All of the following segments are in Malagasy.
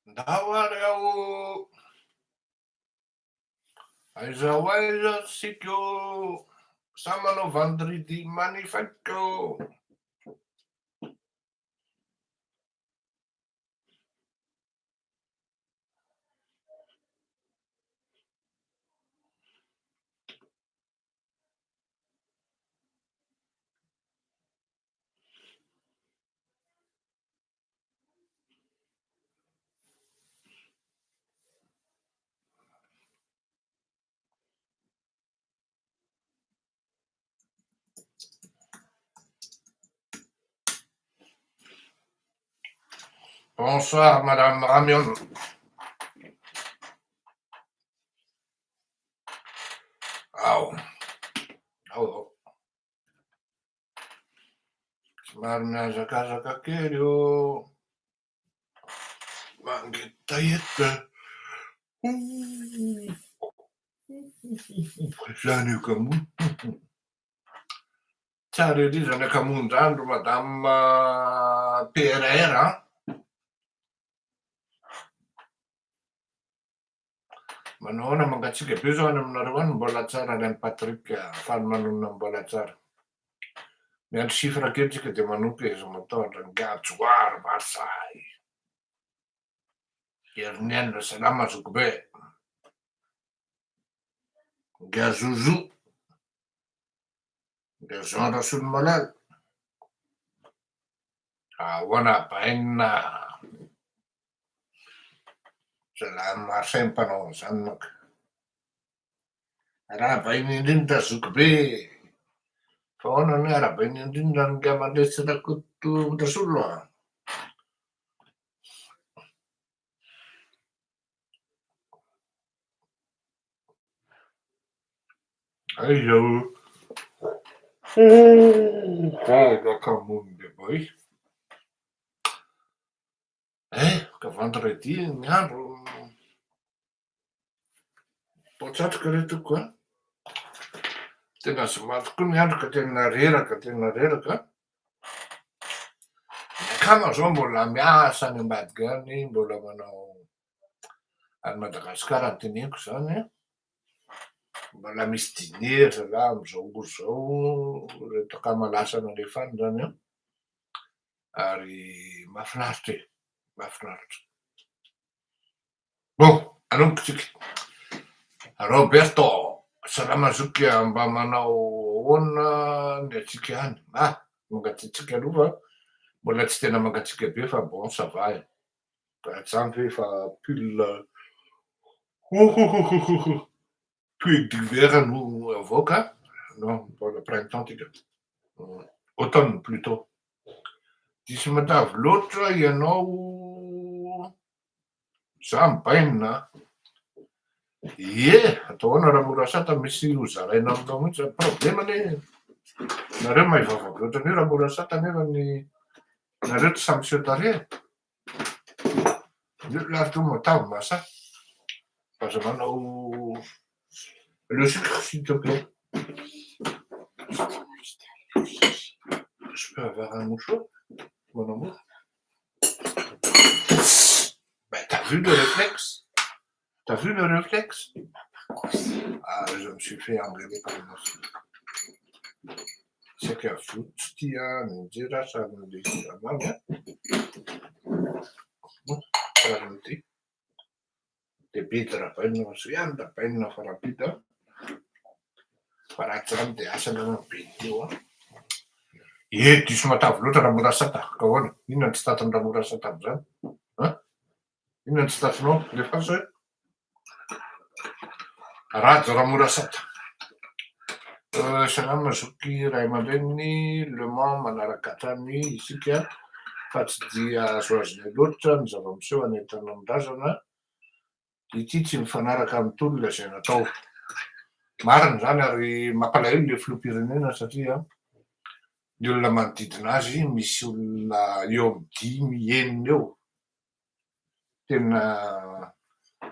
Ndao ary aho Aiza ho aiza tsika ô Sa manao vendredi magnifique ô Bonsoir Madame Ramion. Ao. Ao ao. Somary mihazakazaka kely ô. Mangetaheta. Zany io kamo. Tsara ery zany akamoan-drano ry madame PRR an. Manao ahoana mangatsiaka be zao any aminareo any mbola tsara any amin'i Patrick faly manonona mbola tsara. Miandry chiffre kely tsika dia manompo e, aza matahotra nga Johary Marseille. Heriniaina salama zoky be. Nga Zozo. Nga Jean Rasolomalala. Ahoana bainina. Zalahy Marseille mpanao an'izany manko. Arahabaina indrindra zoky be e! Fa ahoana ny hoe arahabaina indrindra an'ingahy Mandresy Rakotondrasolo a? Aiza o? Gaga Eh, ka vendredi ny andro Tao-tsatroka re tompoko a! Tena zoma tokoa ny andro ka tena reraka, tena reraka. Ny akama zao mbola miasa any ambadika any, mbola manao any Madagasikara no teneniko zany an. Mbola misy dîner ry zalahy am'zao ora zao, reto akama lasa nalefa any zany an. Ary mahafinaritra e, mahafinaritra. Bon, anomboka tsika. Roberto, salama zoky a, mba manao ahoana ny antsika any? Ah, mangatsiatsiaka aloha fa mbola tsy tena mangatsiaka be fa bon ça va e. Raha tsy izany ve efa pull pull d'hiver no avoaka, non mbola printemps tika, automne plutot. Diso matavy loatra ianao za mibainina a! Ie, atao ahoana Ramorasata misy ho zaraina aminao mihitsy zany, problème anie nareo mahay vava be ohatran'io Ramorasata nefa ny nareo tsy samy miseho tarehy e! Ny olona ary toa matavy mahasahy, aza manao le sucre s'il te plait. Je peux avoir un mouchoir, mon amour? Ben, t'as vu le réflexe? T'as vu le réflexe? Ah, je me suis fait engueuler par ma fille. Saika votsy ty a, nianjera sarin'le siramamy a. Sarin'ity. Dia bidy rabainina fa zay ihany rabainina fa rapide a. Fa raha tsy izany dia asa angamba ny bidy teo a. Eh, diso matavy loatra Ramorasata, ka ahoana? Inona no tsy tatin'i Ramorasata amin'izany? An? Inona no tsy tatinao? Alefaso e. Rajo Ramorasata. Salama zoky ray aman-dreniny, Le Mans manaraka hatrany isika fa tsy dia azoazonay loatra ny zava-miseho any an-tanindrazana, ity tsy mifanaraka amin'ny tolona izay natao. Marina izany ary mampalahelo ilay filoham-pirenena satria ny olona manodidina azy misy olona eo amin'ny dimy enina eo tena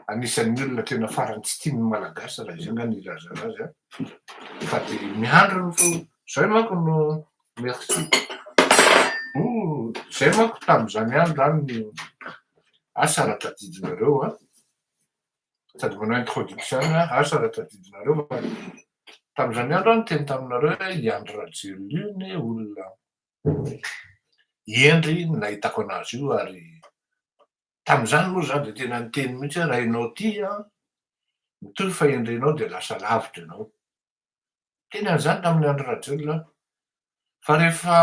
anisan'ny olona tena farany tsy tian'ny Malagasy raha izay nga no ilazana azy an, fa dia miandry ny fo, zay manko no merci, oh zay manko tamin'izany andro zany no. Asa raha tadidinareo a, sady manao introduction, asa raha tadidinareo fa tam'izany andro aho niteny taminareo hoe i Andry Rajoelina io ny olona hendry nahitako anazy io. Ary tam'izany moa zany de tena niteny mihitsy hoe raha ianao ty a mitohy fahendrenao de lasa lavitra ianao. Teny an'izany tamin'ny Andry Rajoelina fa rehefa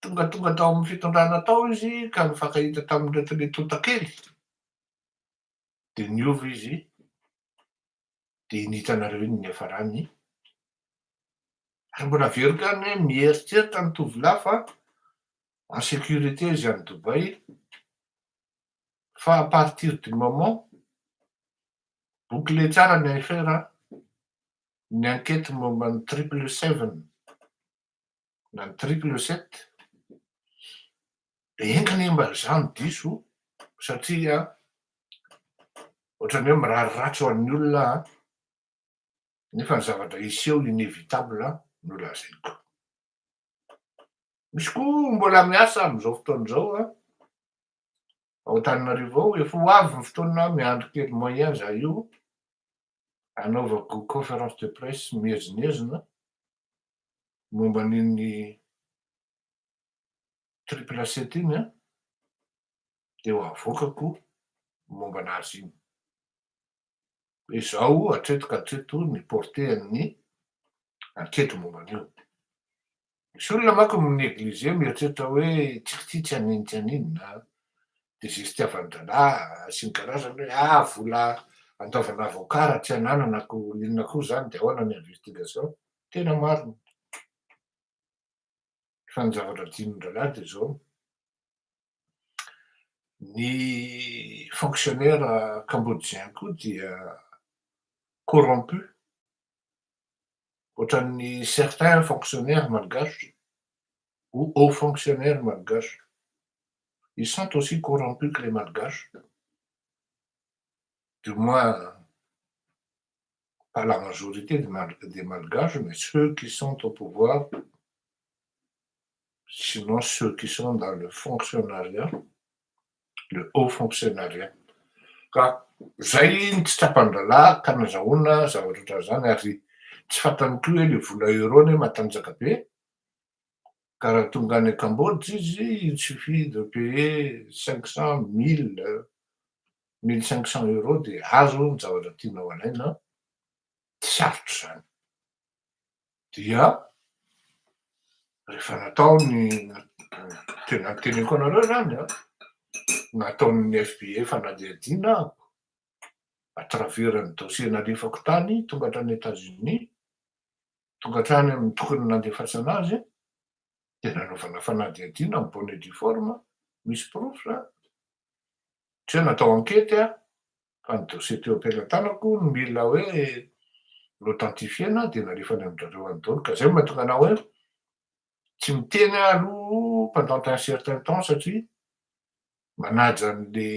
tonga tao amin'ny fitondrana tao izy ka nifankahita tamin'ireto le tontakely, de niova izy, de iny hitanareo iny ny hafarany. Ary mbola averiko ihany hoe mieritreritra ny tovolahy fa en sécurité izy any Dubaï, fa à partir du moment bouclé tsara ny affaire, ny enquête momba ny 777 na ny 777, de enkiny mba zany diso satria ohatrany hoe mirary ratsy ho an'ny olona, nefa ny zavatra iseho inévitable no lazaiko. Misy koa mbola miasa am'izao fotoana zao a ao Antananarivo ao. Efa ho avy ny fotoana, miandry kely moyen za io anaovako conférence de presse miezinezina momba n'iny 777 iny a, de ho avoakako momba anazy iny hoe zao hatreto ka hatreto ny portée ny enquête momba an'io. Misy olona manko mi-néglige, mieritreritra hoe tsika ty tsy anino tsy aninona, de zay sy tiavan-drahalahy sy ny karazany hoe vola andaovana avocat raha tsy anananako inona koa zany, de ahoana ny investigation. Tena marina fa ny zavatra adinondralahy de zao: ny fonctionnaire cambodgien koa dia corrompu ohatran'ny certains fonctionnaires malgaches ou hauts fonctionnaires malgaches. Ils sont aussi corrompus que les Malgaches, du moins pas la majorité des Malgaches, mais ceux qui sont au pouvoir, sinon ceux qui sont dans le fonctionnariat, le haut fonctionnariat. Ka zay ny tsy tsapan-drahalahy ka nazahoana zavatra ohatran'izany. Ary tsy fantany koa hoe le vola euro ny matanjaka be ka raha tonga any Cambodge izy, il suffit de payer 500, 1000, 1500 euros de azo ny zavatra tianao alaina. Tsy sarotro zany. Dia rehefa natao ny tena teneniko anareo zany a, nataon'ny FBI fanadihadiana à travers ny dossier nalefako tany, tonga hatrany États-Unis, tonga hatrany amin'ny tokony nandefasana azy, de nanaovana fanadihadiana en bonne et due forme, misy preuve zany. Tsy hoe natao enquête a, fa ny dossier teo am-pelatanako no mila hoe l'authentifiena, de nalefany amin-drareo any daholo. Ka zay no mahatonga anao hoe tsy miteny aho aloha pendant un certain temps satria manaja an'le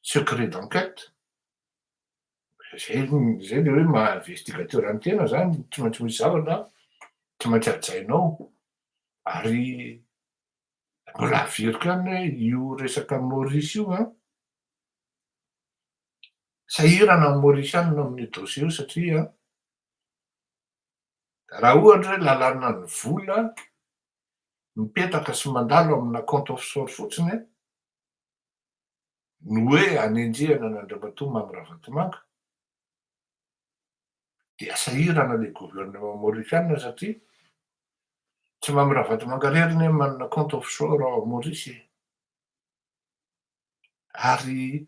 secret d'enquête zay. Zay le hoe maha investigateur any tena zany, tsy maintsy misy zavatra tsy maintsy hajainao. Ary mbola averiko ihany hoe io resaka Maurice io a, sahirana ny Maurisianina amin'io dossier io, satria raha ohatra hoe lalàna ny vola mipetraka sy mandalo amina compte offshore fotsiny no hoe anenjehana an'Andriamatoa Mamy Ravatomanga, dia sahirana le gouvernement maurisianina, satria tsy Mamy Ravatomanga rery ny hoe manana compte offshore ao Maurice. Ary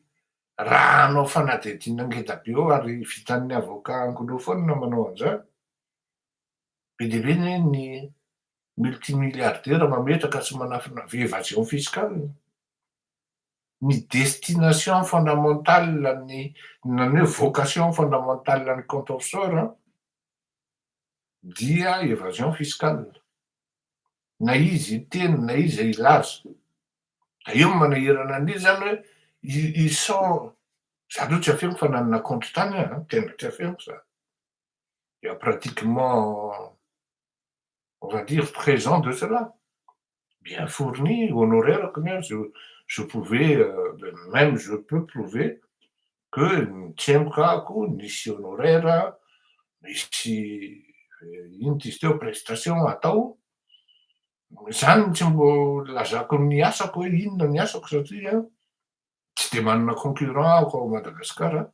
raha hanao fanadihadiana ngeda be eo ary vitan'ny avocat anglophone manao an'izany, be dia be ny ny multimilliardaire mametraka sy manafina évasion fiscale. Ny destination fondamentale ny na ny hoe vocation fondamentale ny compte offshore dia évasion fiscale, na izy teny na izy ilaza. Da eo manahirana an'izy zany hoe ils sont za aloha tsy afeniko fa nanana compte tany aho, tena tsy afeniko za, il y a pratiquement, on va dire, 13 ans de cela. Bien fourni, honoraire-ko ny ahy, je pouvais même je peux prouver que nitsemboka ahako, nisy honoraire, misy ino ty izy teo, prestation atao zany. Tsy mbo lazako ny asako hoe inona ny asako, satria tsy de manana concurrent ahako ao Madagasikara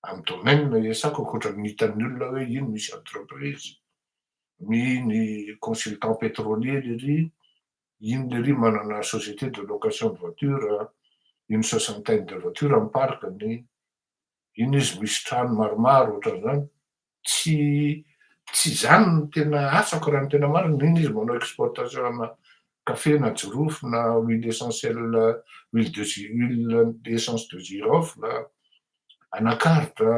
amy domaine iasako, ankoatrany hitan'ny olona hoe ino, misy entreprise miny consultant pétrolier lery ino lery, manana société de location de voiture, une soixantaine de voiture amy parc-ny ino izy, misy trano maromaro ohatran'izany. Tsy zany no tena asako raha ny tena marina. Iny izy manao exportation ana kafe na jirofo na huile essentielle, huile essence de girofle, anacarde,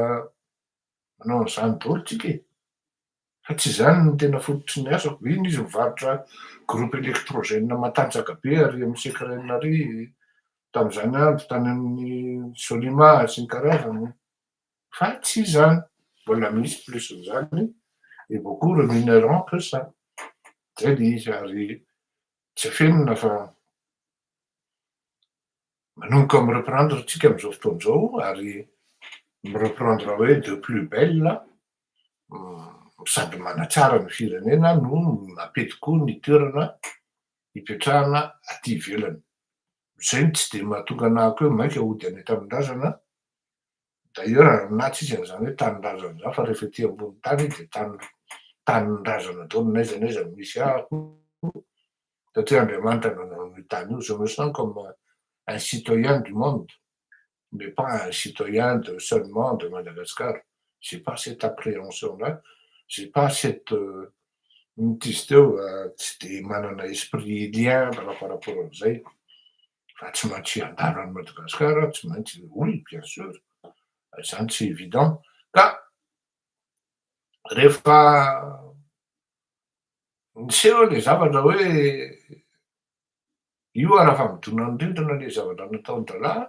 manao an'izany daholo tsika e, fa tsy zany no tena fototry ny asako. Iny izy mivarotra groupe électrogène matanjaka be ary amy Secren ary tam'izany andro tany amin'ny Solima sy ny karazany, fa tsy zany. Mbola misy plus n'zany et beaucoup rémunérant que ça zay le izy. Ary tsy afenina fa manomboka amy reprendre tsika am'izao fotoan'izao, ary mireprendre hoe de plus belle, sady manatsara ny firenena no mampety koa ny toerana hipetrahana aty ivelany. Zay ny tsy de mahatonga anahako hoe maika hody any an-tanindrazana. D'ailleurs, na tsisy an'izany hoe tanindrazana zany, fa rehefa ety ambony tany de tany tanindrazana daholo n'aiza n'aiza misy ahako, satria Andriamanitra nanao ny tany io. Je me sens comme un citoyen du monde, mais pas un citoyen de seulement de Madagascar. J'ai pas cette appréhension là, j'ai pas cette ino ty izy teo, tsy de manana esprit lien raha par rapport am'izay, fa tsy maintsy andalo any Madagasikara, tsy maintsy, oui, bien sûr, zany tsy évident. Ka rehefa niseho le zavatra hoe io a, raha fa midona ny rindrina le zavatra nataon-dralahy,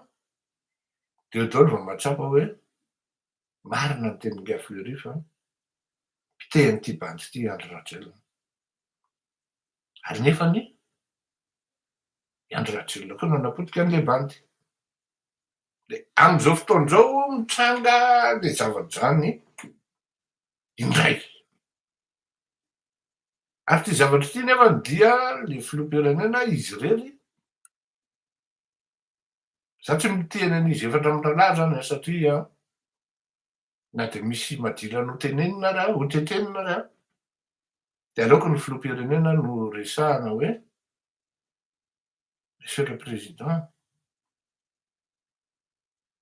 de eo daholo vao mahatsapa hoe marina ny tenin'i Fleury fa pitehan'ity bandy ity Andry Rajoelina. Ary nefany i Andry Rajoelina koa nanapotika an'le bandy. De am'izao fotoan'izao mitranga le zavatra zany indray. Ary ty zavatra ity nefany dia le filoham-pirenena izy rery. Za tsy miteny an'izy efatra amy rahalahy zany a, satria na de misy madila no tenenina ary a, ho tetenina ary a, de aleoko ny filoham-pirenena no resahana hoe: "Monsieur le président,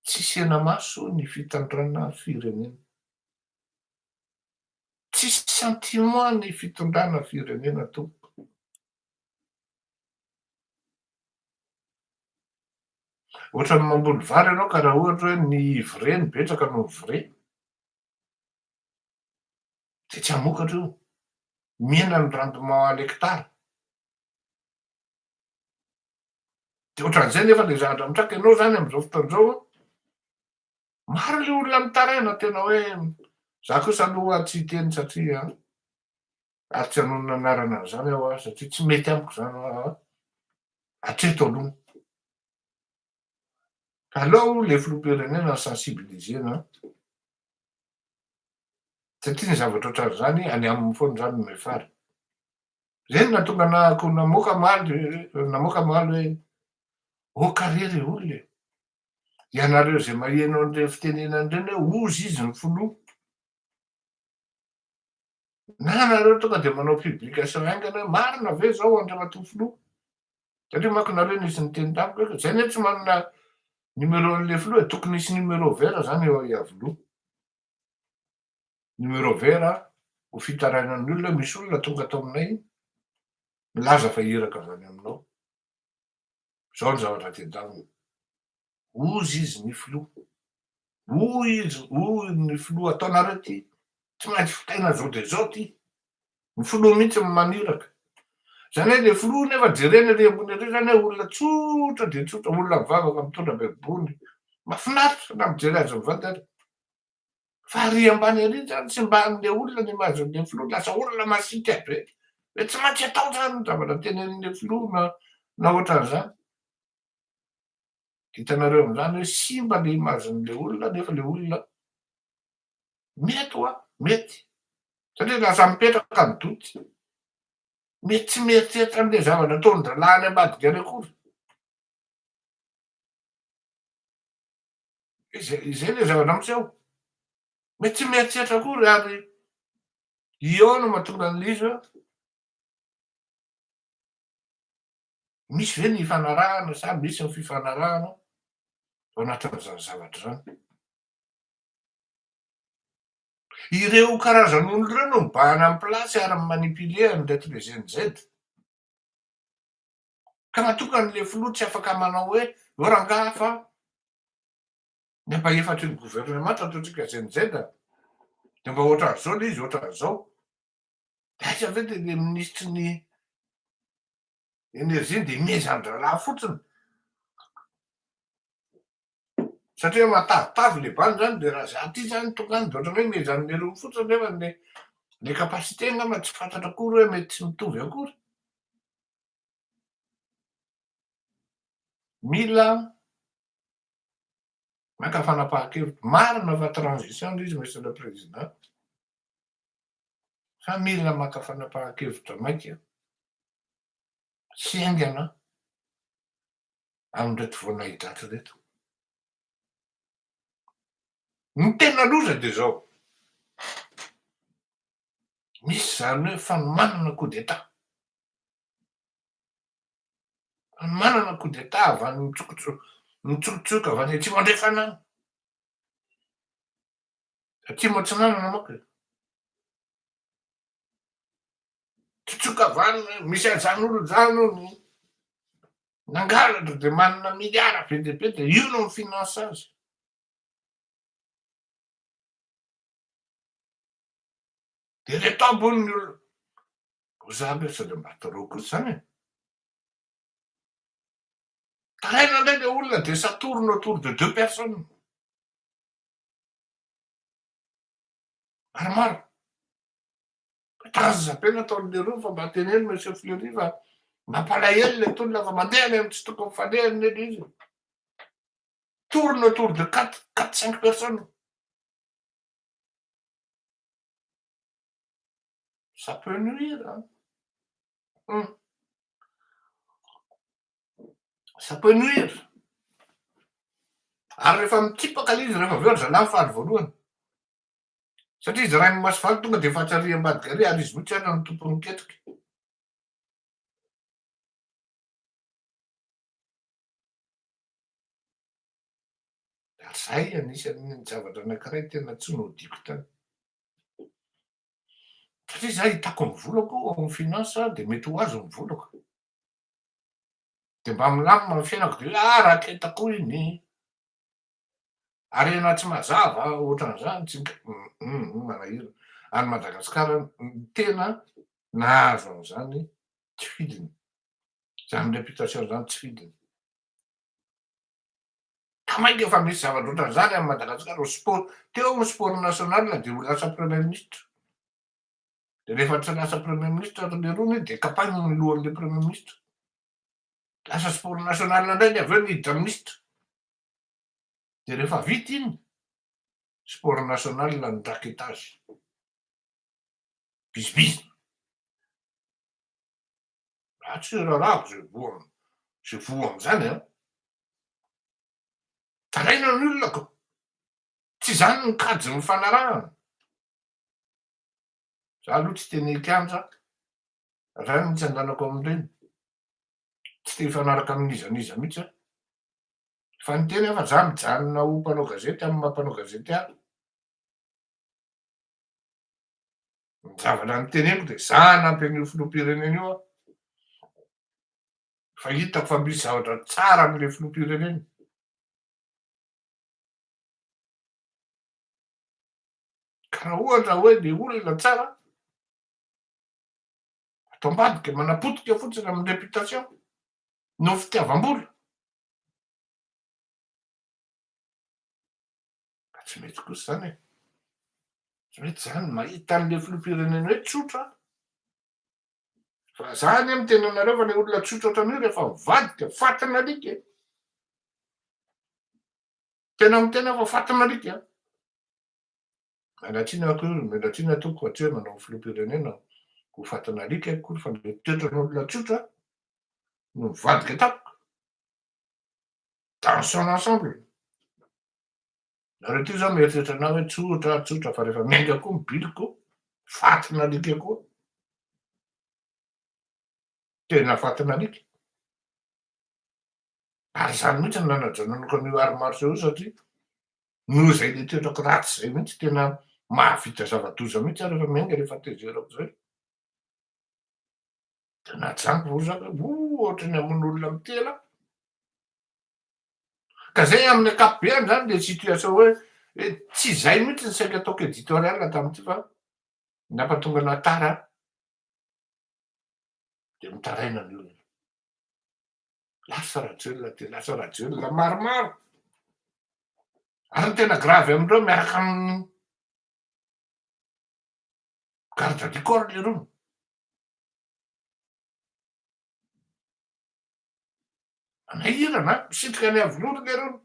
tsisy hena-maso ny fitondrana firenena, tsisy sentiment ny fitondrana firenena tompoko." Ohatrany mamboly vary ianao, ka raha ohatra hoe ny ivraie no betsaka no vrai, de tsy hamokatra io, mihena ny rendement à l'hectare. De ohatran'izay nefa le zavatra mitranga ianao zany am'izao fotoan'izao. Maro le olona mitaraina tena hoe za kosa aloha tsy hiteny, satria ary tsy hanonona anarana an'izany aho a, satria tsy mety amiko zany hatreto aloha. Aleo le filoham-pirenena sensibilisena, satria ny zavatra ohatran'izany any aminy foana zany no miafara. Zay no nahatonga anahako namoaka maly hoe oka re re olona e, ianareo zay maheno an'ireny fitenenana ireny hoe ozy izy ny filoha, na nareo tonga de manao publication haingana hoe marina ve zao, andriamatoa filoha? Satria manko nareo nisy niteny tamiko hoe zay ne tsy manana numéro an'le filoha e, tokony hisy numéro vert zany eo Iavoloha, numéro vert ho fitarainan'ny olona: misy olona tonga atao aminay milaza fa iraka avy any aminao zao ny zavatra tedavina. Ozy izy ny filoha, hoy izy, hoy ny filoha ataonareo ty tsy maintsy fitaina zao de zao ty, ny filoha mihitsy ny maniraka zany hoe le filoha. Nefa jerena ry ambony ary zany hoe olona tsotra de tsotra, olona mivavaka, mitondra baiboly, mahafinaritra na mijery azy mivady ary, fa ry ambany ary zany tsy mba an'le olona ny image-n'le filoha, lasa olona masiaka be. Hoe tsy maintsy atao zany ny zavatra tenenin'le filoha na na ohatran'izany. Hitanareo amin'izany hoe simba le image-n'le olona nefa le olona mety hoa, mety. Satria lasa mipetraka ny doute. Mety tsy mieritreritra an'le zavatra ataon-dralahy any ambadika any akory. Izay izay le zavatra miseho. Mety tsy mieritreritra akory ary eo no mahatonga an'ilay izy hoe misy ve ny ifanarahana sa misy ny fifanarahana ao anatin'izany zavatra izany. Ireo karazan'olona ireo no mibahana amin'ny place ary mi-manipuler an'ireto les Gen Z. Ka matoka an'ilay filoha tsy afaka manao hoe eo rangaha fa ny ampahefatry ny gouvernemanta ataontsika Gen Z dia mba ohatran'izao ilay izy ohatran'izao. Dia aiza ve dia ilay minisitry ny energie dia mihezan-drahalahy fotsiny. Satria matavitavy le bandy zany de raha za ty zany tonga any de ohatran'ny hoe mihezan'ny lerony fotsiny nefa le le capacité angamba tsy fantatra akory hoe mety tsy mitovy akory. Mila maka fanapahan-kevitra. Marina fa transition le izy monsieur le président fa mila maka fanapahan-kevitra maika sy haingana amin'ireto voanahidratra ireto. Ny tena loza dia izao, misy izany hoe fanomanana coup d'état. Fanomanana coup d'état avy any mitsokotso- mitsokotsoka avy any atsimo andrefana any. Atsimo atsinanana manko e. Tsotsoka avy any, misy an'izany olona izany hono. Nangalatra dia manana milliards be dia be dia io no mi-finance azy. Dia ireto aby hono ny olona. Ho za aloha sao dia mba trop kosa izany e. Taraina indray ilay olona dia ça tourne autour de deux personnes. Maromaro. Aza be nataon'i leroa fa mba teneno monsieur Fleury fa mampalahelo le tolona fa mandeha any amin'ny tsy tokony falehany ne le izy. Tourne autour de 4, 4, 5 personnes. Ça peut nuire. Hein? Ça peut nuire. Ary rehefa mitsipaka le izy rehefa avy eo ry zalahy faly voalohany. Satria izy rain'ny masovaly tonga dia efa tsy ary ambadika ary ary izy mihitsy ary no tompon'ny ketrika. Ary zay anisan'ny zavatra anankiray tena tsy nodiako tany. Satria za hitako ny volako ao amin'ny finance dia mety ho azo ny volako. Dia mba milamina ny fiainako dia hoe ah raketa koa iny. Harena tsy mazava ohatran'izany tsy manahirana. Any Madagasikara ny tena nahazo an'izany tsy fidiny. Izany réputation izany tsy fidiny. Ka mainka fa misy zavatra ohatran'izany any Madagasikara, ho sport, teo ny sport national dia ho lasa premier ministre. Dia rehefa tsy lasa premier ministre ry lerony dia kapainy ny lohan'ilay premier ministre. Lasa sport national indray ny avy eo niditra ministre. Dia rehefa vita iny, sport national ny raquettage. Bizibizina. Za tsy rarahako zay voa zay voa am'zany an. Taraina ny olona ko. Tsy zany ny kajy nifanarahana. Za aloha tsy teny an-kianja, hatrany ny tsanganako amin'ireny. Tsy te hifanaraka amin'iza n'iza mihitsy aho. Fa niteny aho fa za mijanona ho mpanao gazety amin'ny maha mpanao gazety ahy. Ny zavatra noteneniko dia za hanampy an'io filoham-pirenena io aho. Fa hitako fa misy zavatra tsara amin'ilay filoham-pirenena. Ka raha ohatra hoe le olona tsara, atao ambadika, manapotika fotsiny amin'ny réputation noho fitiavam-bola. Fa tsy mety kosa zany e. Tsy mety zany, mahita an'le filoham-pirenena hoe tsotra. Fa za anie miteny anareo fa le olona tsotra ohatran'io rehefa mivadika fatin'alika e! Tena miteny aho fa fatin'alika an! Miala tsiny aho akory, miala tsiny aho tompoko fa tsy hoe manao filoham-pirenena ho fatin'alika akory fa le toetran'olona tsotra no mivadika tampoka. Dans son ensemble. Nareo ty zao mieritreritra anah hoe tsotra tsotra fa rehefa miainga koa ny biliko fatin'alika koa. Tena fatin'alika. Ary izany mihitsy no nanajanonako an'io arts martiaux io satria noho izay le toetrako ratsy izay mihitsy tena mahavita zava-doza mihitsy aho rehefa miainga rehefa tezerako izay. De najanoko vao za hoe oh ohatran'ny hamono olona mitela. Ka zay amin'ny ankapobeany zany le situation hoe hoe tsy izay mihitsy ny saika ataoko éditorial tamin'ity fa ny nampatonga anah tara de mitaraina ny olona. Lasa Rajoelina dia lasa Rajoelina maromaro. Ary ny tena grave amindreo miaraka amin'ny garde du corps lerony. Manahirana, misitrika any Iavoloha lerony.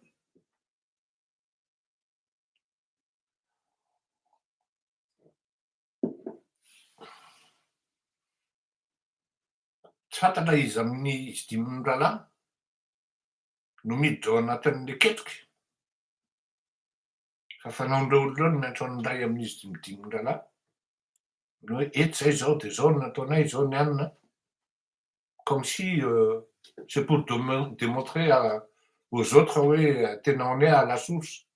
Tsy fantatra iza amin'izy dimy mirahalahy no miditra ao anatin'ilay ketroky, fa fanaon'ireo olona ireo ny miantso an'ny iray amin'izy dimy mirahalahy, ny hoe eto izay izao dia izao no nataonay, izao ny anona, comme si c'est pour démontrer aux autres hoe tena on est à la source,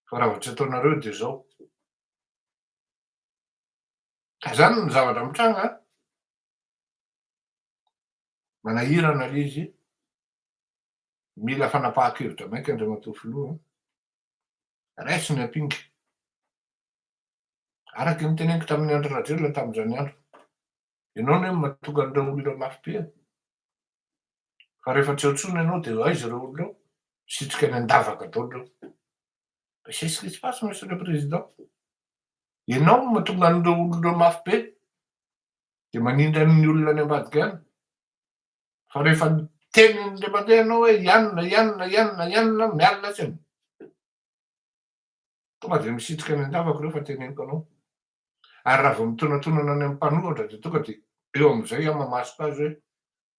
fa raha vao tsy ataonareo dia izao. Ka zany ny zavatra mitranga an! Manahirana le izy, mila fanapahan-kevitra maika Andriamatoa Filoha an! Raiso ny ampinga. Araka ny noteneniko tamin'i Andry Rajoelina tamin'izany andro, ianao anie no mahatonga an'ireo olona mafy be e! Fa rehefa tsy eo intsony ianao dia aiza ireo olona ireo? Misitrika any an-davaka daholo ireo. Mais c'est ce qui se passe monsieur le président. Ianao no mahatonga an'ireo olona ireo mafy be, dia manindry an'ny olona any ambadika any. Fa rehefa miteny indray mandeha ianao hoe ianona, ianona, ianona, ianona, mialona tsy. Tonga dia misitrika any an-davaka ireo fa teneniko anao. Ary raha vao mitonatonana any amin'ny mpanohitra dia tonga dia eo amin'izay aho mamasoka azy hoe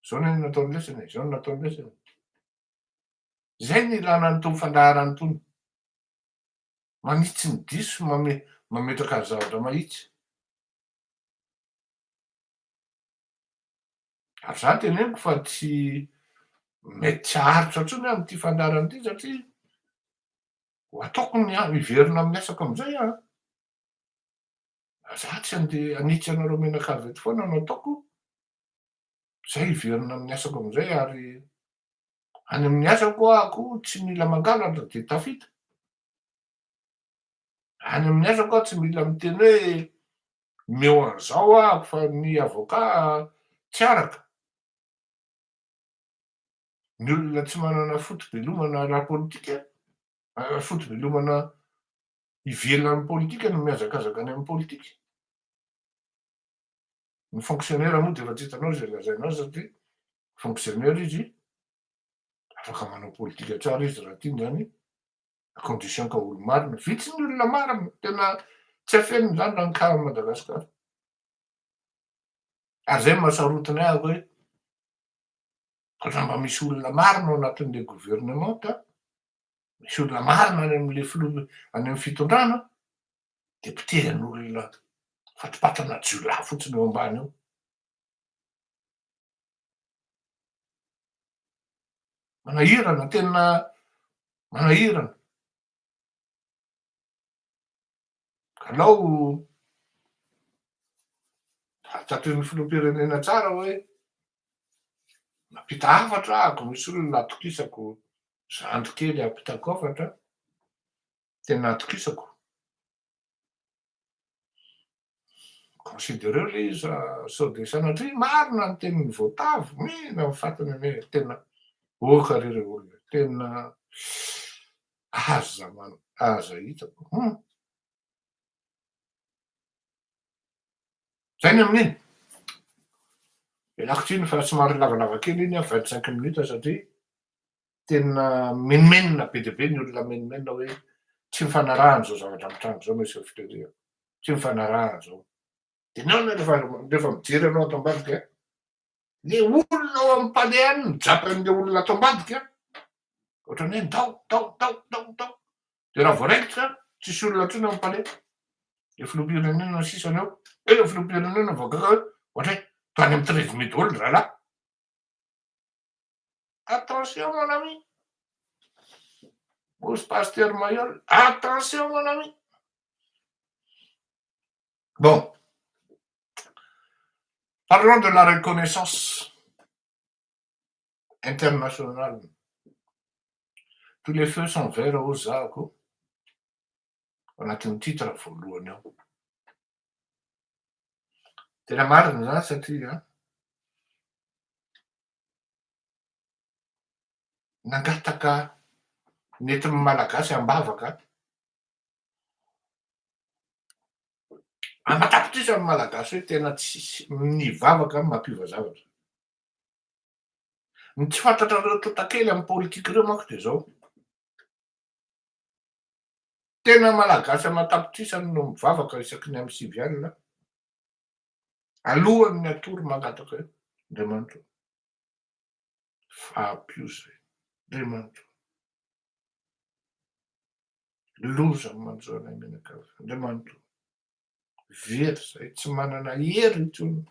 izao anie no nataon'i lesona e, izao no nataon'i lesona e. Izay no ilana an'itony fandaharana itony. Manitsy ny diso, mametraka ny zavatra mahitsy. Ary za teneniko fa tsy mety tsy haharitra intsony aho amin'ity fandaharana ity satria ho ataoko ny hiverina amin'ny asako amin'izay aho. Za tsy andeha hanitsy anareo mianakavy eto foana no ataoko, zay hiverina amin'ny asako amin'izay ary any amin'ny asako aho koa tsy mila mangalatra dia tafita. Any amin'ny asako aho tsy mila miteny hoe omeo an'izao aho fa ny avocat tsy araka. Ny olona tsy manana foto-belomana ara-politika, foto-belomana ivelan'ny politika no mihazakazaka any amin'ny politika. Ny fonctionnaire moa dia efa tsy hitanao izay lazainao satria fonctionnaire izy, afaka manao politika tsara izy raha tiany izany, à condition ka olo-marina. Vitsy ny olona marina, tena tsy afenina izany raha ny cas an'i Madagasikara. Ary izay no mahasarotiny ahy hoe raha mba misy olona marina ao anatin'ilay gouvernement misy olona marina any amin'ilay filoha any amin'ny fitondrana dia potehan'olona fatipatana jiolahy fotsiny eo ambany eo. Manahirana, tena manahirana. Alao fantatry ny filoham-pirenena tsara hoe mampita hafatra ahako, misy olona atokisako, zandry kely ampitako hafatra, tena atokisako. Considereo le izy fa sao dia sanatria marina ny tenin'ny voatavo, mena ny fatiny anie, tena oka re reo olona, tena aza man- aza hitako hum. Zay ny amin'iny. Ialako tsiny fa somary lavalava kely iny an, 25 minutes satria tena menomenona be dia be ny olona menomenona hoe tsy mifanarahana izao zavatra mitranga izao Monsieur Fleury a, tsy mifanarahana izao. Dia ny ahoana rehefa rehefa mijery anao ato ambadika an, le olona ao amin'ny palais any mijapy an'le olona ato ambadika an, ohatran'ny hoe ndao, ndao, ndao, ndao, ndao. Dia raha vao raikitra, tsisy olona intsony ao amin'ny palais. Le filoham-pirenena sisa ny ao. Eo le filoham-pirenena vao gaga hoe ohatray, toa any amin'ny 13 mai daholo ry zalahy. Attention mon ami. Hozy Pasteur Mayol, attention mon ami. Bon. Parlons de la reconnaissance internationale. Tous les feux sont verts hozy zahako anatin'ny titre voalohany ao. Tena marina zany satria nangataka nentin'ny Malagasy am-bavaka aman-tapitrisa ny Malagasy hoe tena tsisy ny vavaka mampiova zavatra. Ny tsy fantatrareo tontakely amin'ny politika ireo manko dia izao, tena Malagasy aman-tapitrisany no mivavaka isaky ny amin'ny 9 alina, alohan'ny hatory mangataka hoe Andriamanitra ô, fa ampio izay, Andriamanitra ô, loza ny manjo anay mianakavy, Andriamanitra ô, very izahay, tsy manana hery intsony.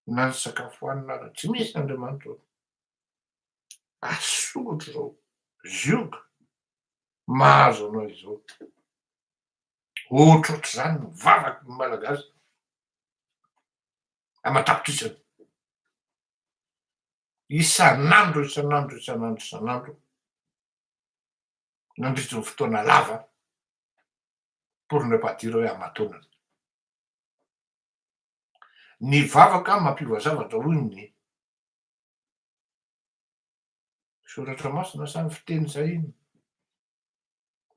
na ny sakafo hanina ara tsy misy Andriamanitra ô! Asondro izao zioga mahazo anao izao. Ohatrohatr'izany ny vavaky ny Malagasy aman-tapitrisany. Isan'andro isan'andro isan'andro isan'andro nandritry ny fotoana lava pour ne pas dire hoe aman-taonany. Ny vavaka mampiova zavatra hoy ny soratra masina sa ny fiteny sa inona?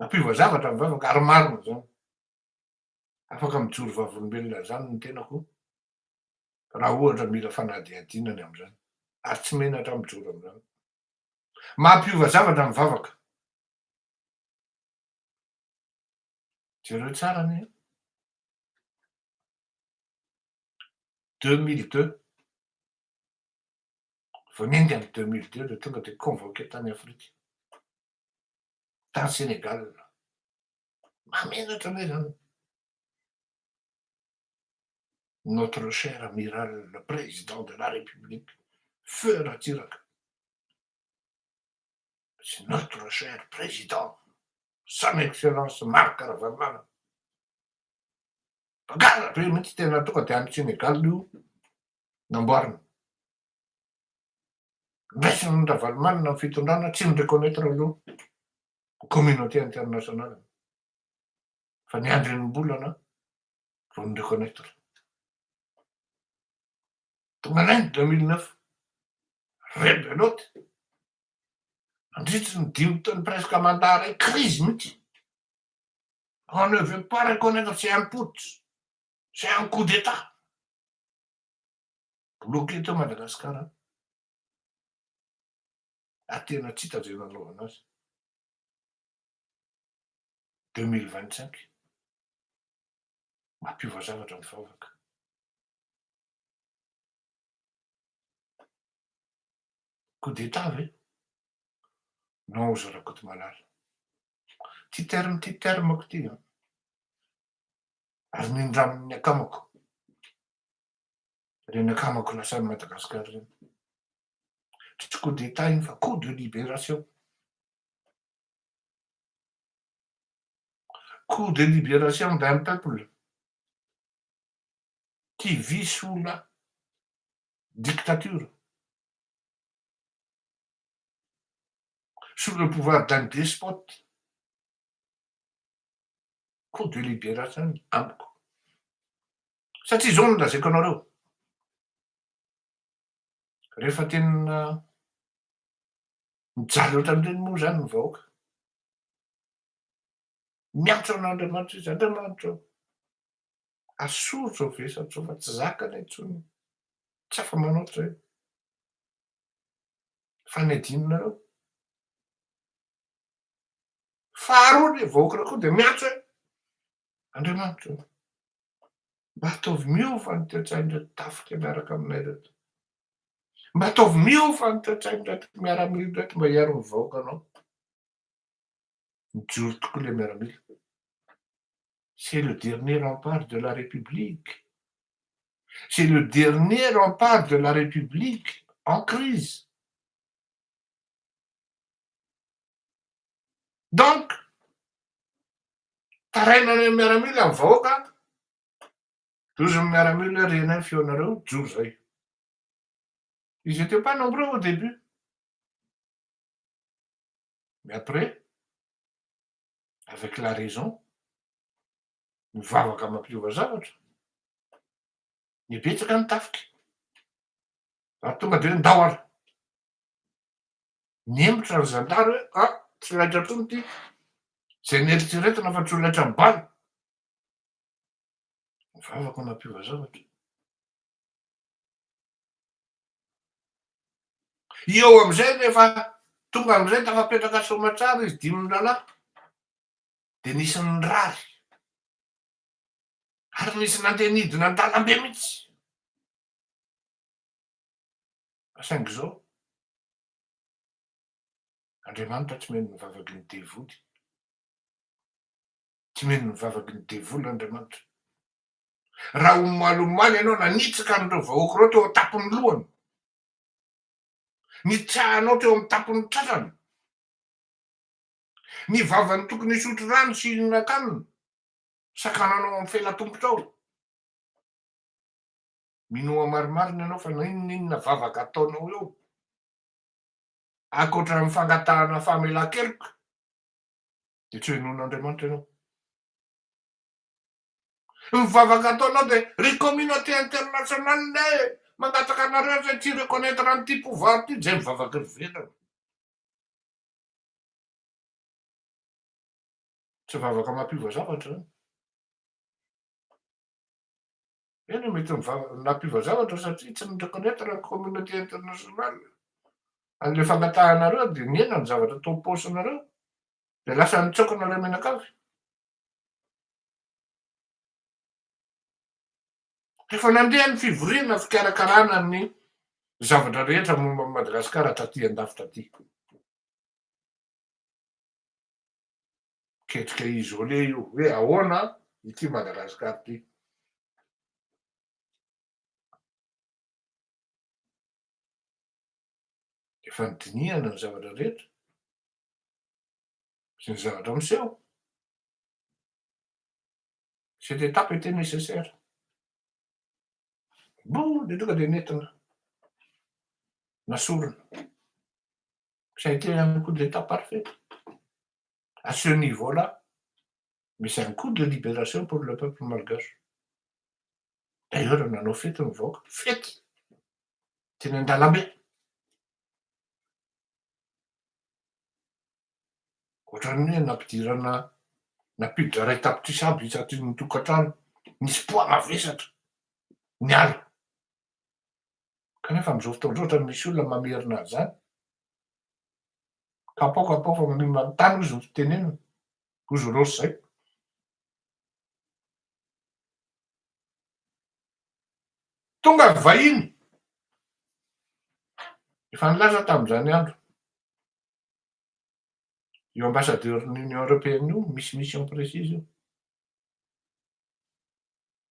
Mampiova zavatra ny vavaka ary marina izany. Afaka mijoro vavolombelona an'izany ny tenako raha ohatra mila fanadihadiana ny amin'izany ary tsy menatra aho mijoro amin'izany. Mampiova zavatra ny vavaka. Jereo tsara anie. 2002, vao niainga ny 2002 dia tonga dia convoqué tany Afrika, tany Sénégal. Mahamenatra anie zany. Notre cher amiral, le président de la République, feu Ratsiraka, c'est notre cher président, son excellence Marc Ravalomanana. Gaga be mihitsy tena tonga dia any Sénégal io namboarina. Ndraisiny Ravalomanana ny fitondrana tsy ni-reconnaitre aloha communauté internationale fa niandry enim-bolana vao ni-reconnaitre. Tonga indray ny 2009, rebelote, nandritry ny dimy taona presque mandat iray, crise mihitsy. On ne veut pas reconnaître c'est un putsch, c'est un coup d'Etat. Bloqué teo Madagascar. Ary tena tsy hita izay nanaovana azy. 2025. Mampiova zavatra ny vavaka. Coup d'Etat ve? Non, hozy Rakotomalala. Ty terme ty terme-ko ty an! Ary nindramin'ny akamako. Ireny akamako lasa any Madagascar ireny. Tsy coup d'état iny fa coup de libération. Coup de libération d'un peuple qui vit sous la dictature. Sous le pouvoir d'un despote. Coup de libération amiko. Satria izao no lazaiko anareo. Rehefa tena mijaly ohatran'ireny moa izany ny vahoaka. Miantso an'Andriamanitra izy, Andriamanitra ô, asory izao vesatra izao fa tsy zakany intsony. Tsy afa-manoatra zay. Fanadinonareo. Faharoa le vahoaka reo koa de miantso hoe Andriamanitra ô, mba ataovy miova ny toe-tsain'ireto tafika miaraka aminay ireto. Mba ataovy miova ny toe-tsain'ireto miaramila ireto mba hiaro ny vahoakanao. Mijoro tokoa le miaramila. C'est le dernier rempart de la République. C'est le dernier rempart de la République en crise. Donc, taraina any amin'ny miaramila ny vahoaka, dozy ny miaramila renay ny feonareo, joro zay. Ils étaient pas nombreux au début. Mais après, avec la raison, mivavaka mampiova zavatra, nibetsaka ny tafika. Ary tonga de hoe ndao ary. Nihemotra ny zandary hoe ah, tsy laitra intsony ity. Zay nieritreretina fa tsy ho laitra ny bala. Mivavaka mampiova zavatra. Eo amizay rehefa tonga amizay tafapetraka soamatsara izy dimy mirahalahy de nisy nirary ary nisy nandeha nidina an-dalambe mihitsy. Fa saingy izao, Andriamanitra tsy mino ny vavaky ny devoly. Tsy mino ny vavaky ny devoly Andriamanitra. Raha omaly omaly ianao nanitsaka an'ireo vahoaka ireo teo an-tampon'ny lohany, nitsahanao teo amin'ny tampon'ny tratrany, ny vavany tokony hisotro rano sy hihinan-kanina, sakananao amin'ny fela-tongotrao. Minoa marimarina ianao fa na inona n'inona vavaka ataonao eo, ankoatra ny fangatahana famelan-keloka, dia tsy ho henoin'Andriamanitra ianao. Ny vavaka ataonao dia ry communauté internationale e, mangataka anareo zay tsy reconnaître an'ity pouvoir ity, zay mivavaka ivelany. Tsy vavaka mampiova zavatra zany. Eny e, mety nampiova zavatra satria tsy ni-reconnaître ny communauté internationale an'le fangatahanareo dia nihena ny zavatra tao am-paosinareo dia lasa nitsoaka nareo mianakavy. Efa nandeha ny fivoriana fikarakarana ny zavatra rehetra momba an'i Madagasikara taty andafy taty. Ketrika isolé io hoe ahoana ity Madagasikara ity. Efa nodinihana ny zavatra rehetra sy ny zavatra miseho. Cette étape était nécessaire. Bon, dia tonga dia nentina. Nasorina. Ça a été un coup d'état parfait. À ce niveau-là, mais c'est un coup de libération pour le peuple malgache. D'ailleurs, nanao fety ny vahoaka. Fety! Teny an-dalambe. Ohatran'ny hoe nampidirana, nampiditra iray tapitrisa aby isaky ny tokantrano, nisy poids mavesatra niala. Kanefa amin'izao fotoana izao ohatran'ny misy olona mamerina an'izany. Kapao kapao fa maninona manontany hozy ny fitenenana, hozy Rossy izay. Tonga ny vahiny, efa nilaza tamin'izany andro. Io ambassadeur ny Union Européenne io misy mission précise io.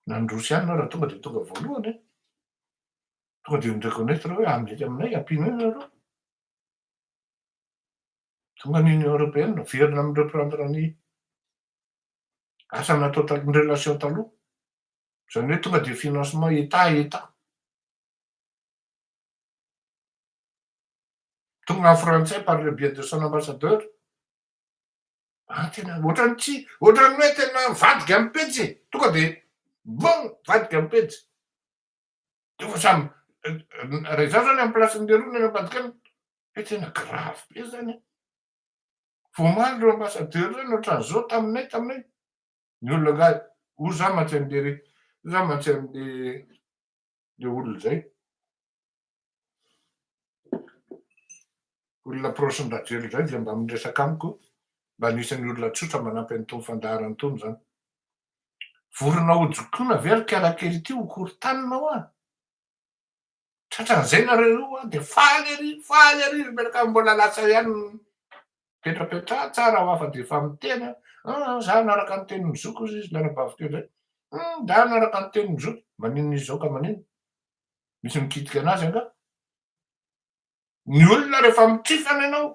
Na ny Rosiana ara tonga de tonga voalohany e. Tonga de mi-reconnaitre hoe ah mety aminay ampianay nareo. Tonga ny Union Européenne, verina mi-reprendre ny asa natao taloha, ny relation taloha. Zany hoe tonga de financement État État. Tonga ny frantsay par le biais de son ambassadeur. Ah tena ohatran'ny tsy ohatran'ny hoe tena mivadika amin'ny pejy e. Tonga de bon mivadika amin'ny pejy. De efa samy raha izaho zany amin'ny place-n'ny leroa ny any ambadika any, hoe tena grave be zany e. Vao omaly ireo ambassadeur ireo no ohatran'izao taminay taminay. Ny olona angaha hoy za mantsy an'le hoy za mantsy an'le le olona zay. Olona proche ny Rajoelina indray dia mba miresaka amiko, mba anisan'ny olona tsotra manampy an'itony fandaharana itony izany. Vorona hojokoina ve ry kialakely ity ho korontanina hoa? Tratran'izay nareo io hoa dia faly ery, faly ery izy miaraka amin'ny mbola lasa ihany mipetrapetraha tsara hoa fa dia efa miteny ah, za hanaraka ny tenin'ny zoky hozy izy mianabavy teo indray. Hum, za hanaraka ny tenin'ny zoky. Maninona izy izao ka maninona? Misy mikitika anazy angaha? Ny olona rehefa mitrifana ianao,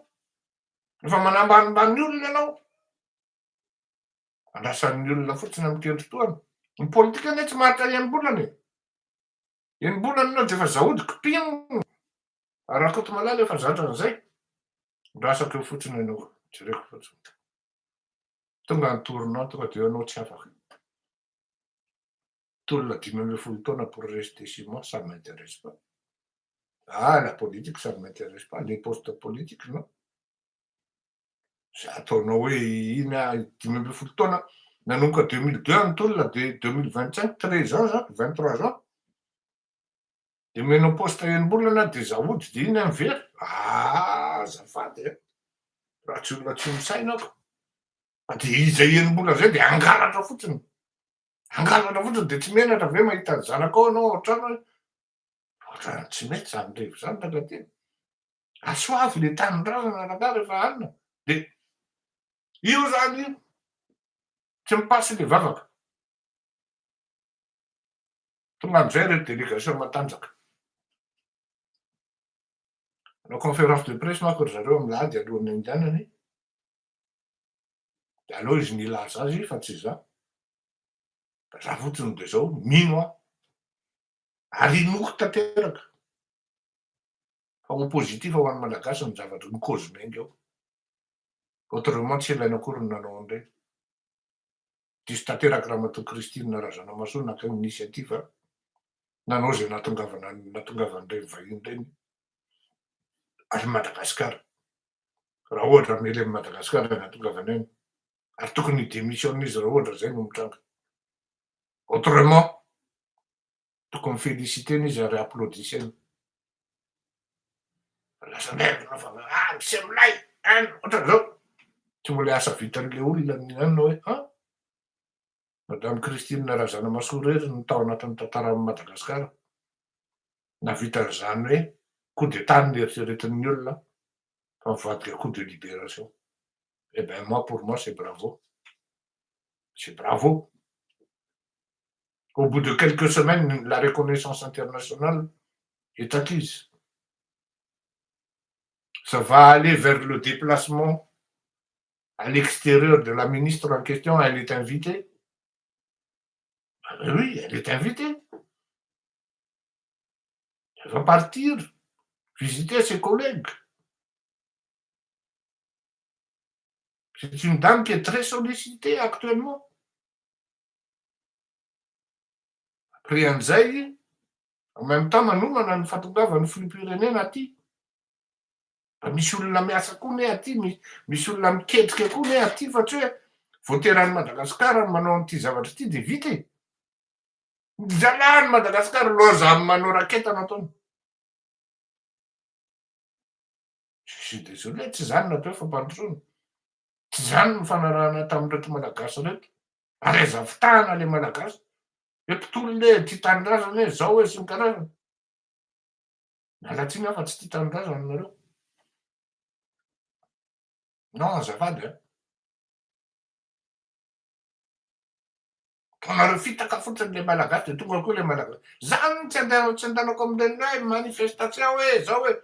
rehefa manambanimbany olona ianao, andrasan'ny olona fotsiny amin'ny kendritohana. Ny politika anie tsy maharitra enim-bolana e. Enim-bolana ianao dia efa zaody kipinina. Ary Rakotomalala efa zatra an'izay. Andrasako eo fotsiny ianao, jereko fotsiny. Tonga ny tournant, tonga dia eo ianao tsy afaka. Tolona 15 taona pour rester 6 mois, ça ne m'intéresse pas. Ah, la politique, ça ne m'intéresse pas. Les postes politiques, non. Zay ataonao hoe iny ah, 15 taona, nanomboka 2002 ny tolona, de 2025, 13 ans zany, 23 ans. De omenao poste enim-bolana de zaody de iny mivery. Ah, azafady e. Raha tsy olona tsy misaina ako. Fa de izay enim-bolana zay de angalatra fotsiny. Angalatra fotsiny de tsy menatra ve mahita ny zanakao ianao ao an-trano hoe ohatrany tsy mety zany revy zany rangahy. Asoavy le tanindrazana rangahy rehefa hanina. De io zany io tsy mipasy le vavaka. Tonga amizay ireo délégation matanjaka. Hanao conférence de presse manko ry zareo amin'ny lahady alohan'ny andehanany. De aleo izy nilaza azy fa tsy za. Fa za fotsiny de zao, mino aho. Ary inoako tanteraka fa ho positif ho an'ny Malagasy ny zavatra ny cause miainga eo. Autrement tsy ilaina akory ny nanao an'ireny. Diso tanteraka Ramatoa Christine Razanamahasoa naka initiative nanao izay nahatongavana nahatongavan'ireny vahiny ireny any Madagasikara. Raha ohatra hamely an'i Madagasikara ny nahatongavany any. Ary tokony hi-démissionner izy raha ohatra izay no mitranga. Autrement, tokony féliciter-na izy ary applaudissena. Lasa miherina fa ah miseho milay, any ohatran'izao. Tsy mbola asa vitan'le olona ny anona hoe ah Madame Christine Razanamahasoa irery no tao anatin'ny tantaran'i Madagasikara nahavita an'izany hoe coup d'état no neritreretin'ny olona fa mivadika coup de libération. Eh ben moi pour moi c'est bravo. C'est bravo. Au bout de quelques semaines, la reconnaissance internationale est acquise. Ça va aller vers le déplacement à l'extérieur de la ministre en question, elle est invitée. Ah ben oui, elle est invitée. Elle va partir visiter ses collègues. C'est une dame qui est très sollicitée actuellement. Après an'izay, en même temps manomana ny fahatongavan'ny filoham-pirenena aty. Mba misy olona miasa koa ne aty, misy olona miketrika koa ne aty fa tsy hoe voatery any Madagasikara no manao an'ity zavatra ity de vita e. Zalahy any Madagasikara loza manao raketa no ataony. Je suis désolé, tsy zany no atao hoe fampandrosoana. Tsy zany no fanarahana tamin'ireto Malagasy reto. Ary aiza fitahana le Malagasy. Hoe mpitolona e, tia tanindrazana e, zao e, sy ny karazany. Miala tsiny aho fa tsy tia tanindrazana nareo. Non, azafady a. Ataonareo fitaka fotsiny le Malagasy de tonga koa le Malagasy. Zany tsy andeha tsy andehanako amin'ireny hoe manifestation hoe zao hoe.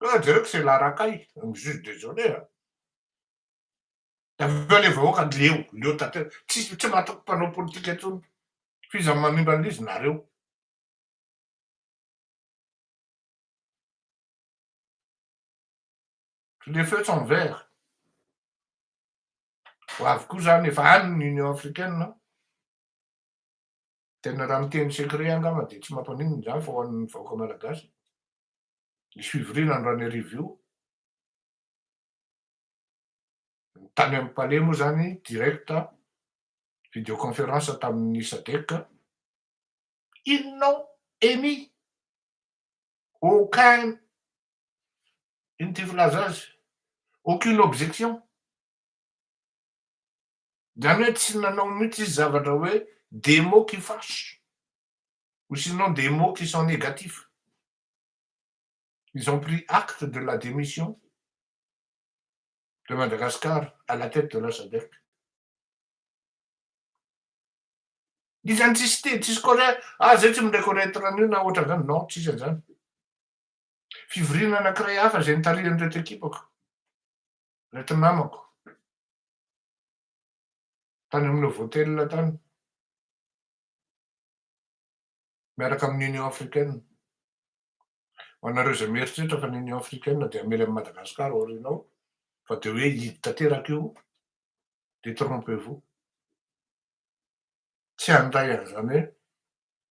Ah, jereko c'est la racaille. Je suis désolé a. De avy eo le vahoaka leo, leo tanteraka. Tsisy tsy mahatoky mpanao politika intsony. Fa iza manimba an'izy nareo. Les feux sont verts. Ho avy koa zany efa any ny Union africaine. Tena raha miteny secret angamba de tsy mampaninona zany fa ho an'ny vahoaka malagasy. Nisy fivoriana androany hariva io. Tany amin'ny palais moa zany direct vidéoconférence tamin'ny SADC. Ils n'ont émis aucun Ino ty filaza azy? Aucune objection. Zany hoe tsy nanao mihitsy izy zavatra hoe des mots qui fâchent ou sinon des mots qui sont négatifs. Ils ont pris acte de la démission de Madagascar à la tête de la SADC. Izy zany tsisy teny, tsisy correct, ah zay tsy mi-reconnaitre an'io na ohatran'izany, non tsisy an'izany. Fivoriana anankiray hafa zay nitarihan'ireto ekipako, ireto namako, tany amin'ny Novotel tany, miaraka amin'ny Union Africaine. Ho anareo izay mieritreritra fa ny Union Africaine dia hamely an'i Madagascar aoriana ao, fa dia hoe hidy tanteraka io, détrompez-vous. Tsy handray an'izany hoe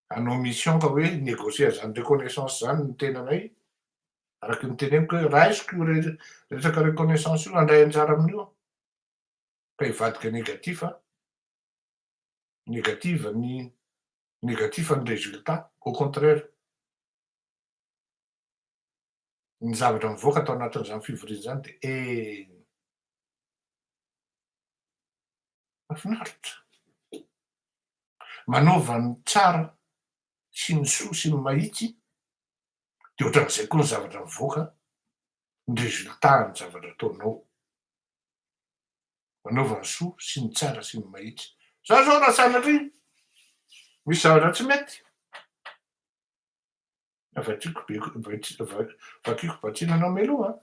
hanao mission ka hoe négocier an'izany reconnaissance izany ny tenanay, araka ny teneniko hoe raisiko io resaka reconnaissance io, handray anjara amin'io aho, fa hivadika négatif an, négative ny, négatif ny résultat, au contraire. Ny zavatra mivoaka tao anatin'izany fivoriana izany dia eh! Mahafinaritra. Manaova ny tsara sy ny soa sy ny mahitsy dia ohatran'izay koa ny zavatra mivoaka, ny résultat ny zavatra ataonao. Manaova ny soa sy ny tsara sy ny mahitsy. Za zao raha sanatria misy zavatra tsy mety, Vakiko be vakiko batsina anao mialoha an!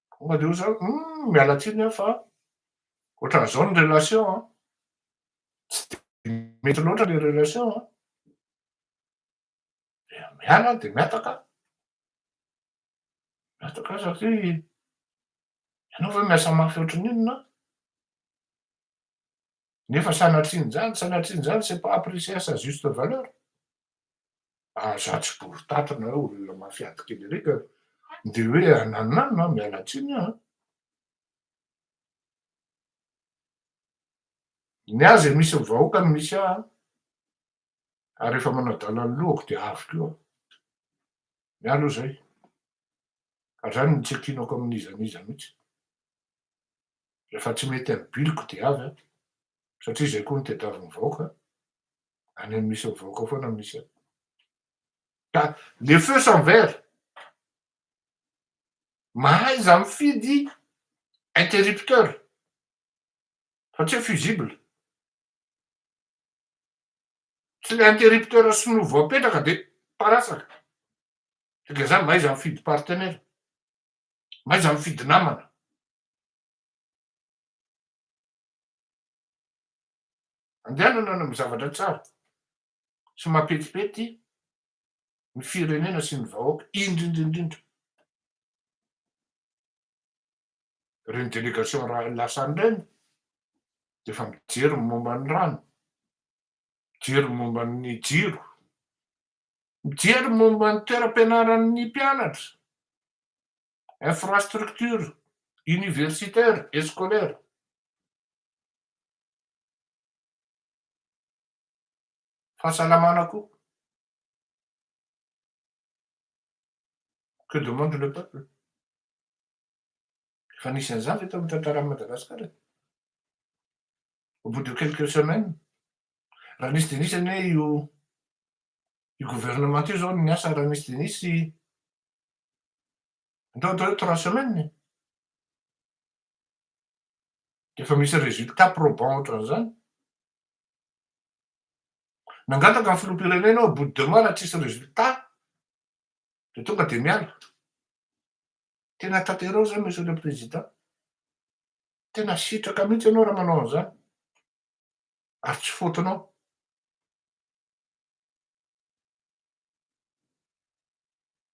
Tonga de hoy za hum miala tsiny aho fa ohatran'izao ny relation an! Tsy de mety loatra le relation an! De miala aho de mihataka aho, mihataka aho satria ianao ve miasa mafy ohatran'ny inona an? Nefa sanatrian'izany, sanatrian'izany c'est pas apprécié à sa juste valeur. Ah za tsy bory tato na hoe olona mafy ady kely ery ka de hoe ananona an, miala tsiny aho an. Ny ahy zay misy ny vahoaka no misy ahy an, ary rehefa manadala ny lohako de avy koa aho. Ny ahy aloha zay. Ary zany no tsy ankinako amin'iza n'iza mihitsy. Rehefa tsy mety amin'ny biliko dia avy aho, satria izay koa no tediavin'ny vahoaka, any amin'ny misy ny vahoaka foana no misy ahy. Ka les feux sont verts, mahaiza mifidy interrupteur fa tsy hoe fusible. Tsy le interrupteur sinoa voapetraka dia parasaka. Dikan'izany mahaiza mifidy partenaire. Mahaiza mifidy namana. Andehanana any amin'ny zavatra tsara sy mampetipety ny firenena sy ny vahoaka indrindra indrindra. Ireny délégation lasa any ireny dia efa mijery ny momba ny rano, mijery ny momba ny jiro, mijery ny momba ny toeram-pianaran'ny mpianatra. Infrastructure universitaire et scolaire. Fahasalamana koa. Que demande le peuple? Efa nisy an'izany ve teo amin'ny tantaran'i Madagasikara e? Au bout de quelques semaines, raha nisy dia nisy anie io io gouvernement io zao no niasa raha nisy dia nisy Andao atao hoe trois semaines e. Dia efa misy résultat probant ohatran'izany. Nangataka ny filoham-pirenena au bout de deux mois raha tsisy résultat dia tonga dia miala. Tena tanterao izay monsieur le président. Tena sitraka mihitsy ianao raha manao an'izany. Ary tsy faute-nao.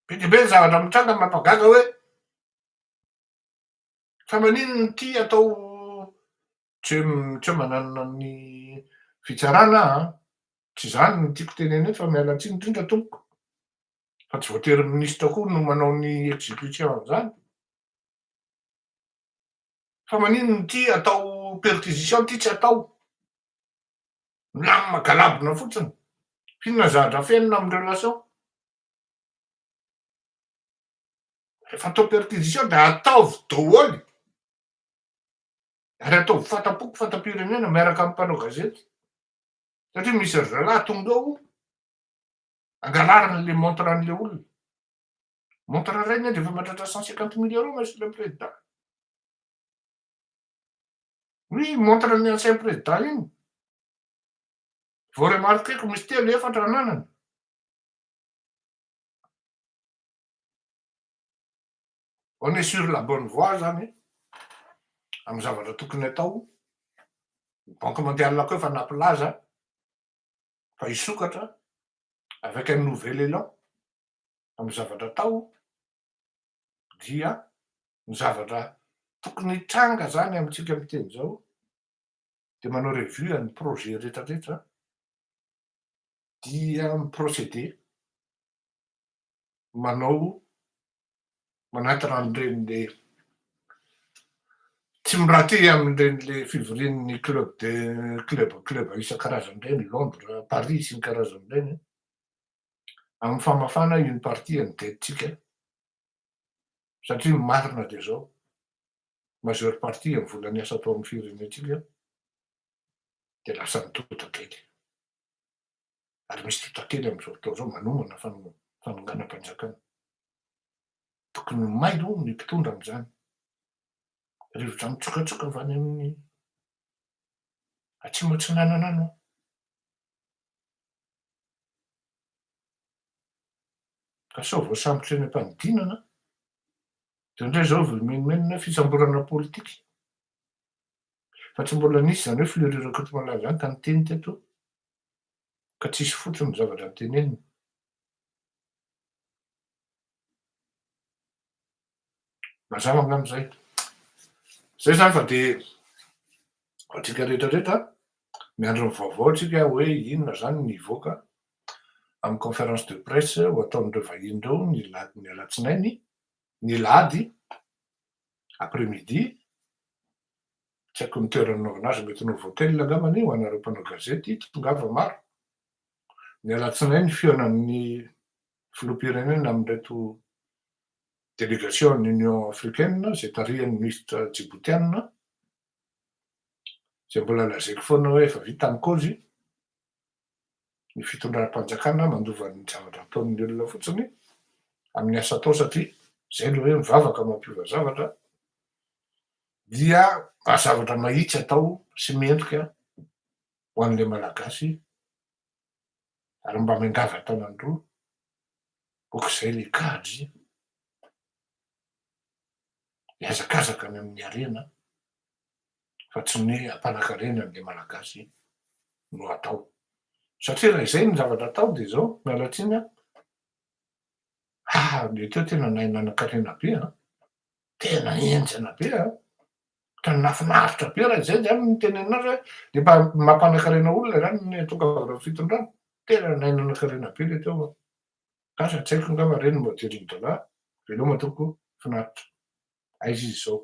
Be dia be ny zavatra mitranga mampagaga hoe fa maninona ity atao tsy hoe tsy hoe mananona ny fitsarana aho an, tsy izany no tiako tenenina eto fa miala tsiny indrindra tompoko fa tsy voatery minisitra koa no manao ny execution an'izany. Fa maninona ity atao perquisition ity tsy atao? Milamina galabona fotsiny. F'inona zavatra afenina amin'ny relation? Rehefa atao perquisition de ataovy daholo ary ataovy fanta-poko, fanta-pirenena miaraka amy mpanao gazety, satria misy ry zalahy tonga ao angalariny le montre an'le olona. Montre ray ny de efa mahatratra 150 000 euros, monsieur le président. Oui, montre ny ancien président iny vo remarqueko misy telo efatra ananany. On est sur la bonne voie zany amy zavatra tokony atao. Banque mondiale koa efa nampilaza fa hisokatra avec un nouvel élan amy zavatra atao, dia ny zavatra tokony hitranga zany amitsika miteny zao de manao revue any projet rehetrarehetra, dia miprocéder manao manatona an'ireny le tsy miraty amin'ireny le fivorian'ny club de club isan-karazany reny, Londres, Paris sy ny karazany reny, amy famafana une partie any dette-tsika, satria marina de zao, majeure partie amy vola niasa atao amy firenentsika de lasa mitota kely, ary misy totakely am'izao fotoana zao manomana fanonganam-panjakana. Tokony mailo ny mpitondra am'izany. Rivotra mitsokatsoka avy any amin'ny atsimo atsinanana any. Ka sao voasambotra eny am-panidinana, de indray zao vao menomenona fisamborana politika. Fa tsy mbola nisy zany hoe Fleury Rakotomalala zany ka niteny teto, ka tsisy fotsiny ny zavatra niteneniny. Mazava angamba zay. Zay zany fa de atsika rehetrarehetra miandro ny vaovao atsika hoe inona zany ny hivoaka amy conférence de presse ho ataon'ireo vahiny reo ny ny alatsinainy, ny lahady après midi. Tsy haiko ny toerana anaovana azy, mety Novotel angambany. Ho anareo mpanao gazety, tongava maro ny alatsinainy, fihaonan'ny filoham-pirenena amin'ireto délégation ny Union africaine zay tarihan'ny ministre djiboutiana, zay mbola lazaiko foana hoe efa vita ny kozy ny fitondram-panjakana, mandova ny zavatra ataon'ny olona fotsiny amin'ny asa atao, satria zay le hoe mivavaka mampiova zavatra, dia mba zavatra mahitsy atao sy mendrika ho an'le Malagasy, ary mba miangavy an-tanan-droa ok'izay le kajy miazakazaka any amin'ny arena, fa tsy ny hoe ampanakarena an'le Malagasy no atao, satria raha izay ny zavatra atao de zao, miala tsiny a, ah, le teo tena nahay nanan-karena be a, tena enjana be a, tena nahafinaritra be. Raha izay zany ny teneninazy hoe de mba mampanakarena olona zany ny tonga avy fitondrana, tena nahay nanan-karena be le teo a. Kasa tsy haiko angamba reny modeliny dala veloma tompoko, finaritra. Aiza izy zao?